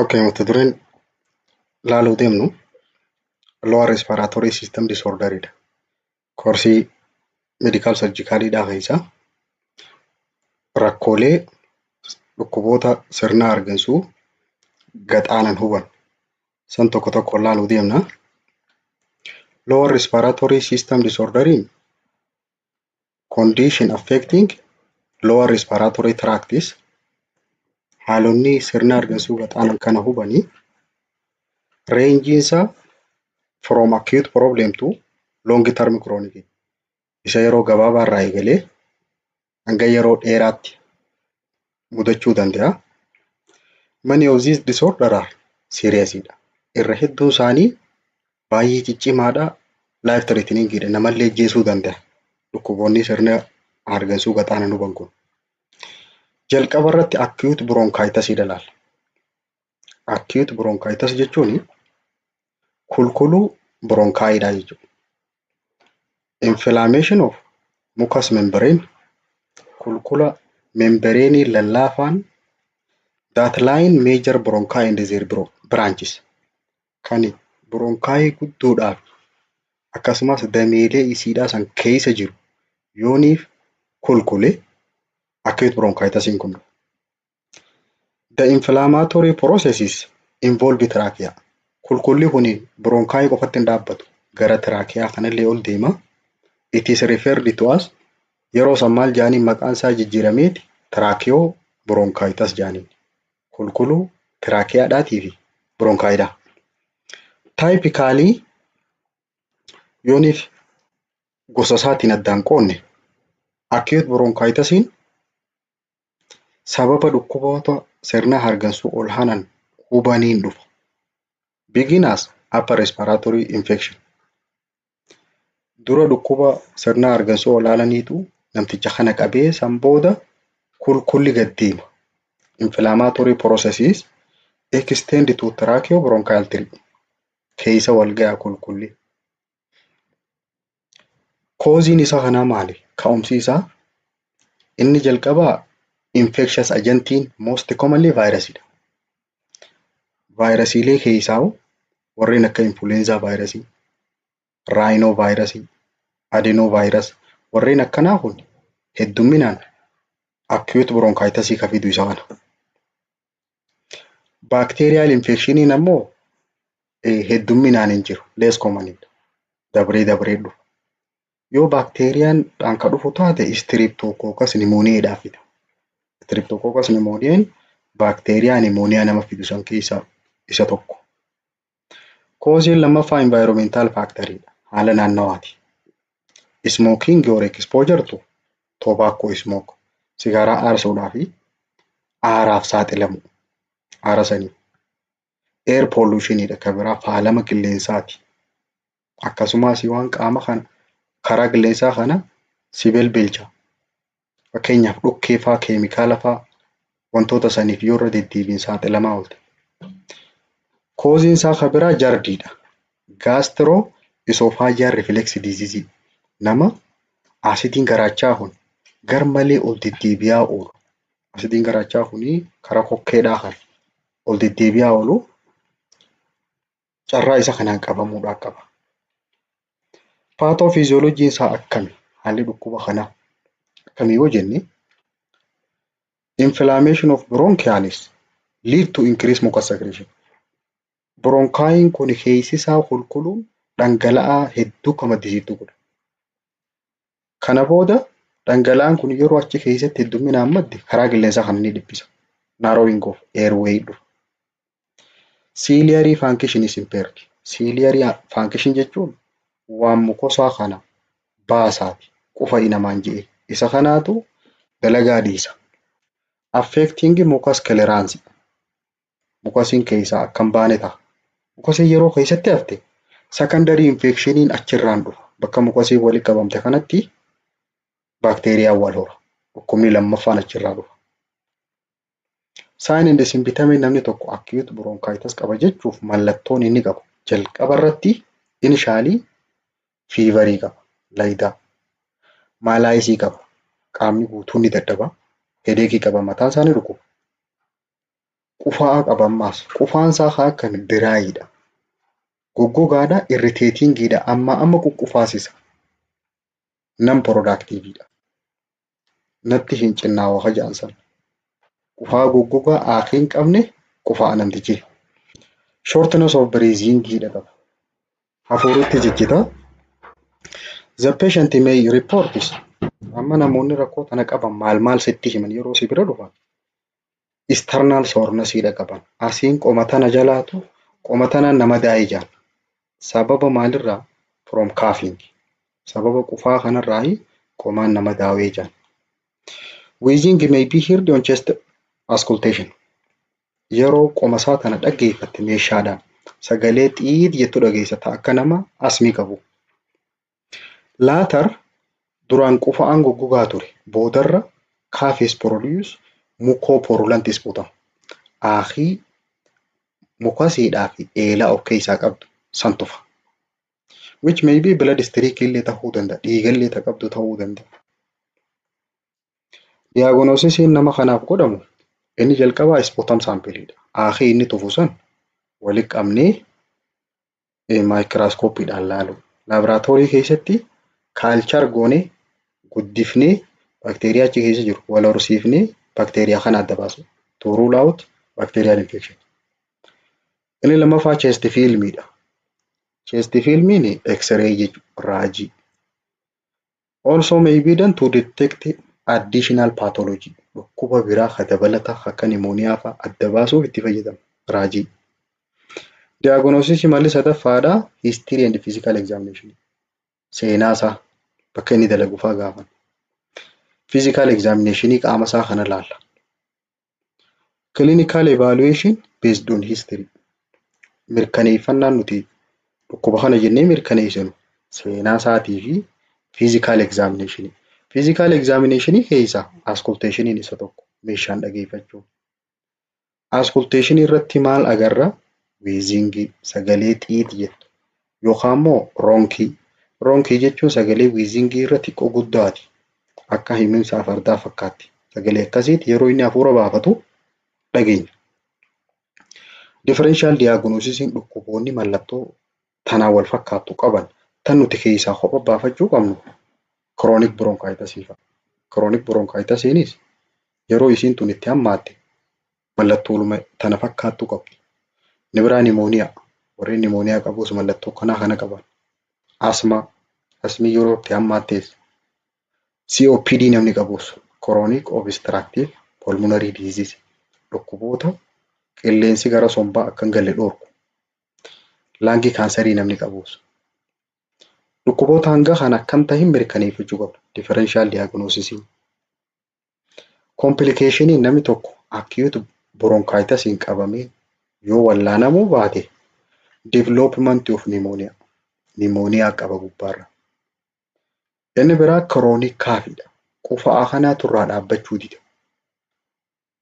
Okay, mata dureen laaluu deemnu lower respiratory system disorder dha. Koorsii medical surgicalidhaa keessa rakkoolee dhukkuboota sirna hargansuu gaxaanan huban san tokko tokkoon laaluu deemna. Lower respiratory system disorderiin condition affecting lower respiratory tracts, haalonni sirna hargansuu gaxaanan kana hubanii rangeiin isaa from acute problem to long term chronic, isa yeroo gabaabaa irraa eegalee hanga yeroo dheeraatti mudachuu danda'a. Many of these disorder are serious dha. Irra hedduun isaanii baay'ee ciccimaadha. Life threatening dha. Namallee ajjeesuu danda'a. Dhukkuboonni sirna hargansuu gaxaanan huban kun. Jalqaba irratti acute bronchitis ilaalla. Acute bronchitis jechuun kulkuluu bronchiidha jechuudha. Inflammation of mucous membrane, kulkula membraneii lallaafaan that line major bronchi and their branches, kan bronchii guddoodhaaf akkasumas dameelee isiidhaa san keessa jiru yooniif kulkule acute bronchitis kun. The inflammatory processes involve trachea. Kulkulli kun bronchii qofatti hin dhaabbatu. Gara trachea kanallee ol deema. It is referred to as, yeroo san maal jedhaniin, maqaan isaa jijjiirameeti tracheobronchitis jedhaniin. Kulkuluu tracheadhaatii fi bronchiidha. Typically, yooniif gosa isaatiin addaan qoodne, acute bronchitisiin sababa dhukkuboota sirna hargansuu ol aanan hubaniin dhufa. Begin as upper respiratory infection. Dura dhukkuba sirna hargansuu olaananiitu namticha kana qabee, san booda kulkulli gad deema. Inflammatory processes extend to tracheobronchial tree. Keessa wal ga'a kulkulli. Causeiin isaa kanaa maali? Ka'umsi isaa inni jalqabaa infectious agentiin most commonly vaayirasiidha. Vaayirasiilee keessaa warreen akka influenza vaayirasii, rhinovirusii, adenovirus, warreen akkanaa kun heddumminaan acute bronchitis ka fidu isa kana. Bacterial infectioniin ammoo heddumminaan hin jiru. Less commonidha. Dabree dabree dhufa. Yoo baakteeriyaan ka dhufu taate, Streptococcus pneumoniaedhaa fida. Streptococcus pneumoniaen baakteeriyaa pneumonia nama fidu san keessaa isa tokko. Causeiin lammaffaa environmental factoriidha. Haala naannawaati. Smoking or exposure to tobacco smoke. Sigaaraa aarsuudhaa fi aaraaf saaxilamu. Aara sanii. Air pollutionidha kan biraa, faalama qilleensaati. Akkasumas waan qaama kana karaa qilleensaa kana si belbelcha. Fakkeenyaaf dhukkee faa, keemikaala faa, wantoota saniif yoo irra deddeebiin saaxilamaa oolte. Causeiin isaa kan biraa GERDiidha. Gastroesophageal reflux disease, nama asidiin garaachaa kun gar malee ol deddeebi'aa oolu. Asidiin garaachaa kuni karaa kokkeedhaa kan ol deddeebi'aa oolu carraa isa kanaan qabamuudhaa qaba. Pathophysiologyiin isaa akkami? Haalli dhukkuba kanaa akkami yoo jenne, inflammation of bronchialis lead to increase mucus secretion. Bronchiin kun keessi isaa qulqulluun dhangala'aa hedduu kan maddisiiftu godha. Kana booda dhangala'aan kun yeroo achi keessatti heddumminaan madde karaa qilleensaa kana ni dhiphisa. Narrowing of airway dhufa. Ciliary function is impaired. Ciliary function jechuun waan mucosaa kana baasaati. Qufa'i namaan je'e. Isa kanaatu dalagaa dhiisa. Affecting mucus clearance. Mucusiin keessaa akka hin baane ta'a. Mucusiin yeroo keessatti hafte secondary infectioniin achirraan dhufa. Bakka mucusiin walitti qabamte kanatti baakteeriyaan wal hora. Dhukkubni lammaffaan achirraa dhufa. Sign and symptomiin namni tokko acute bronchitis qaba jechuuf mallattoon inni qabu jalqaba irratti initially feverii qaba. Laayidaa. Malaiseii qaba. Qaamni guutuun ni dadhaba. Headacheii qaba. Mataan isaa ni dhukkuba. Qufaa qaba ammaas. Qufaan isaa haa akkami dryiidha. Goggogaadha, irritatingiidha. Amma amma quqqufaasisa. Non productiveiidha. Natti hin cinnaa'u ha jedhan sana. Qufaa goggogaa aakii hin qabne qufaa namtichi. Shortness of breathingiidha qaba. Hafuuritti ciccita. The patient may report, amma namoonni rakkoo kana qaban maal maal sitti himan yeroo si bira dhufan? Sternal sorenessiidha qaban. Asiin qoma tana jalaatu, qoma tanaan nama daa'e jaan. Sababa maalirraa? From coughing. Sababa qufaa kanarraayi qomaan nama daawee jaan. Wheezing may be heard on chest auscultation. Yeroo qoma isaa tana dhaggeeffatte meeshaadhaan sagalee xiit jettu dhageessata, akka nama asmii qabu. Later, duraan qufaan goggogaa ture. Boodarra cough is produce mucopurulent sputum. Aakii mucusiidhaa fi eelaa of keessaa qabdu san tufa. Which may be blood streak illee ta'uu danda'a. Dhiigallee ta qabdu ta'uu danda'a. Diagnosisiin nama kanaaf godhamu inni jalqabaa sputum sampleiidha. Aakii inni tufu san walitti qabnee maayikiraaskooppiidhaan laalu. Laaboraatoorii keessatti culture goonee guddifnee baakteeriyaa achi keessa jiru wal horsiifnee baakteeriyaa kana adda baasu. To rule out bacterial infection. Inni lammaffaa chest filmiidha. Chest filmiin X-ray jechuudha, raajii. Also may be done to detect additional pathology. Dhukkuba biraa ka dabalataa akka pneumonia fa'a adda baasuuf itti fayyadama raajii. Diagnosisii malli sadaffaadha, history and physical examination. Seenaa isaa, bakka inni dalagu fa'aa gaafan. Physical examination qaama isaa kana laalla. Clinical evaluation based on history. Mirkaneeffannaan nuti dhukkuba kana jennee mirkaneessinu seenaa isaatii fi physical examination. Physical examination keessaa auscultationiin isa tokko, meeshaan dhageeffachuu. Auscultation irratti maal agarra? Wheezingii, sagalee xiit jettu, yookaan immoo rhonchi. Rhonchi jechuun sagalee wheezingii irra xiqqoo guddaati. Akka himimsaa fardaa fakkaatti. Sagalee akkasiiti yeroo inni hafuura baafatu dhageenya. Differential diagnosisiin dhukkuboonni mallattoo tanaan wal fakkaattu qaban tan nuti keessaa kopha baafachuu qabnu chronic bronchitisii fa'a. Chronic bronchitisiinis yeroo isiin tun itti hammaatte mallattoo tana fakkaattu qabdi. Inni biraa pneumonia. Warreen pneumonia qabus mallattoo kanaa kana qaban. Asthma. Asmii yeroo itti hammaattees. COPD namni qabus, chronic obstructive pulmonary disease, dhukkuboota qilleensi gara sombaa akka hin galle dhorku. Lung cancerii namni qabus. Dhukkuboota hanga kana akkam tahin mirkaneeffachuu qabna. Differential diagnosisii. Complicationii namni tokko acute bronchitisiin qabamee yoo wallaanamuu baate development of pneumonia. Pneumonia qaba gubbaarra. Inni biraa chronic coughiidha. Qufaa kanaatu irraa dhaabbachuu dida.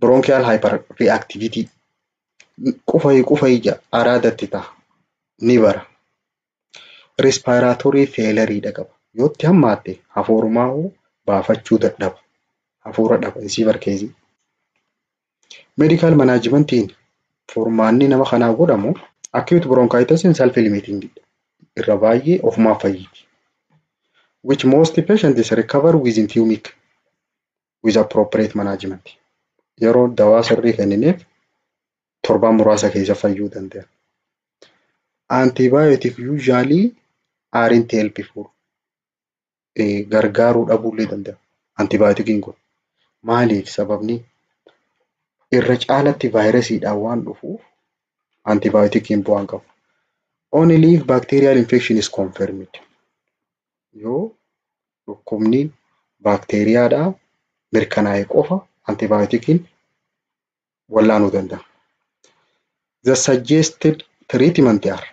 Bronchial hyperreactivity. Qufai qufai jedha, araadatti ta'a. Ni bara. Respiratory failureidha qaba. Yoo itti hammaatte hafuurumaa'uu baafachuu dadhaba. Hafuura dhaba isii barkeesii. Medical managementiin furmaanni nama kanaa godhamu acute bronchitis self limiting, irra baay'ee ofumaaf fayyiti. Which most patients recover within few weeks with appropriate management. Yeroo dawaa sirrii kennineef torbaan muraasa keessa fayyuu danda'a. Antibiotic usually aren't helpful. Gargaaruu dhabuullee danda'a. Antibioticiin kun maaliif? Sababni irra caalatti vaayirasiidhaan waan dhufuuf antibioticiin bu'aa hin qabu. Only if bacterial infection is confirmed. Yoo dhukkubni baakteeriyaadhaa mirkanaa'e qofa antibioticiin wallaanuu danda'a. The suggested treatment are,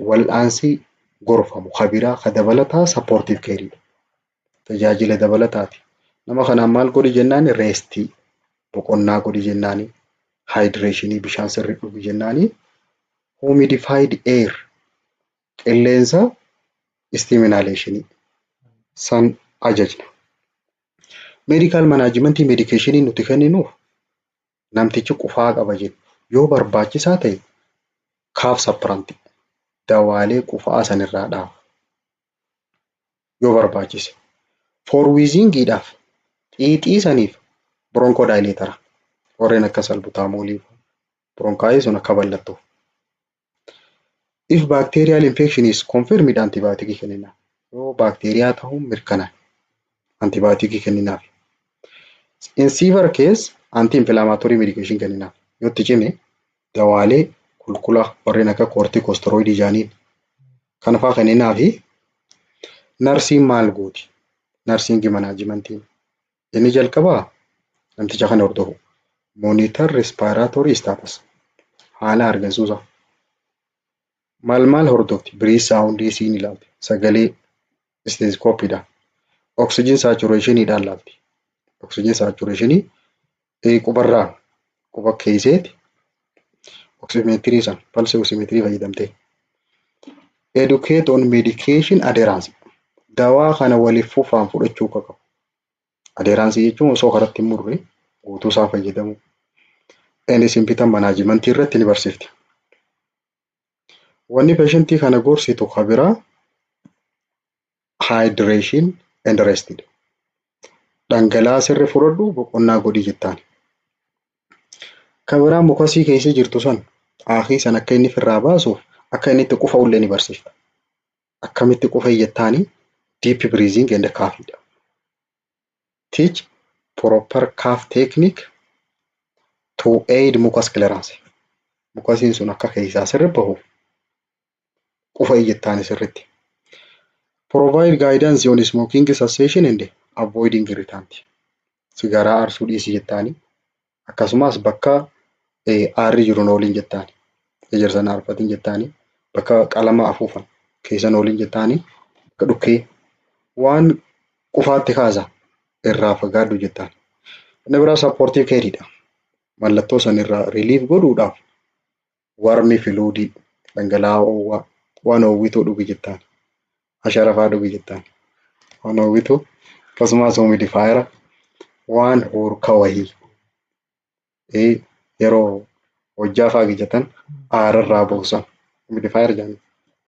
wal'aansi gorfamu ka biraa ka dabalataa supportive care, tajaajila dabalataati. Nama kanaan maal godhi jennaani? Restii, boqonnaa godhi jennaani, hydrationii, bishaan sirrii dhugi jennaani, humidified air, qilleensa steam inhalationii san ajajna. Medical managementii medicationii nuti kenninuuf Namtichi qufaa qaba jedhu, yoo barbaachisaa ta'e cough suppressant, dawaalee qufaa sanirraa dhaaba yoo barbaachise. For wheezingiidhaaf, xiixii saniif, bronchodilator warreen akka salbutamolii, bronchi sun akka bal'attuuf. If bacterial infection is confirmed, antibiotic kenninaaf. Yoo baakteeriyaa ta'uun mirkanaa'e antibiotic kenninaaf. In severe case, anti-inflammatory medication kenninaaf. Yoo itti cime dawaalee qulqulla warreen akka corticosteroidii jaaniin kana fa'aa kenninaafi. Narsiin maal gooti? Nursing managementiin inni jalqabaa namticha kana hordofu. Monitor respiratory status, haala hargansuusaa. Maal maal hordofti? Breath soundii isiin ilaalti. Sagalee stethoscopiidhaan. Oxygen saturationiidhaan ilaalti. Oxygen saturationii qubarraa quba keeyseeti oximetry sana, pulse oximetry fayyadamtee. Educate on medication adherence. Dawaa kana waliif fufaan fudhachuu akka qabu. Adherence jechuun osoo karatti hin murre guutuu isaa fayyadamuu. And symptom management irratti ni barsiifti. Wanni patientii kana gorsitu ka biraa hydration and rest. Dhangala'aa sirri fudhadhu, boqonnaa godhi jettaan. Ka biraa mucusii keessa jirtu san, aakii san akka inni ofirraa baasuuf akka inni itti qufa'ullee ni barsiifta. Akkamitti qufa jettaani, deep breathing and cough dha. Teach proper cough technique to aid mucus clearance. Mucusiin sun akka keessaa sirri bahuuf qufa jettaani sirritti. Provide guidance on smoking cessation and avoiding irritant. Sigaaraa aarsuu dhiisi jettaani. Akkasumas bakka aarri jiru ooliin jettaani. Ejersa hin aarfatin jettaani. Bakka qalama afuufan keessa ooliin jettaani. Bakka dhukkee waan qufaatti kaasa irraa fagaadhu jettaan. Inni biraa supportive careiidha. Mallattoo sanirraa relief godhuudhaaf warm fluidii, dhangala'aa ho'aa, waan ho'wituu dhugi jettaan. Asharafaa dhugi jettaan. Waan ho'wituu, akkasumas humidifiera, waan hurka wayii yeroo hojjaa fa'aa gijjatan aararraa buusan, humidifiera jedhanii.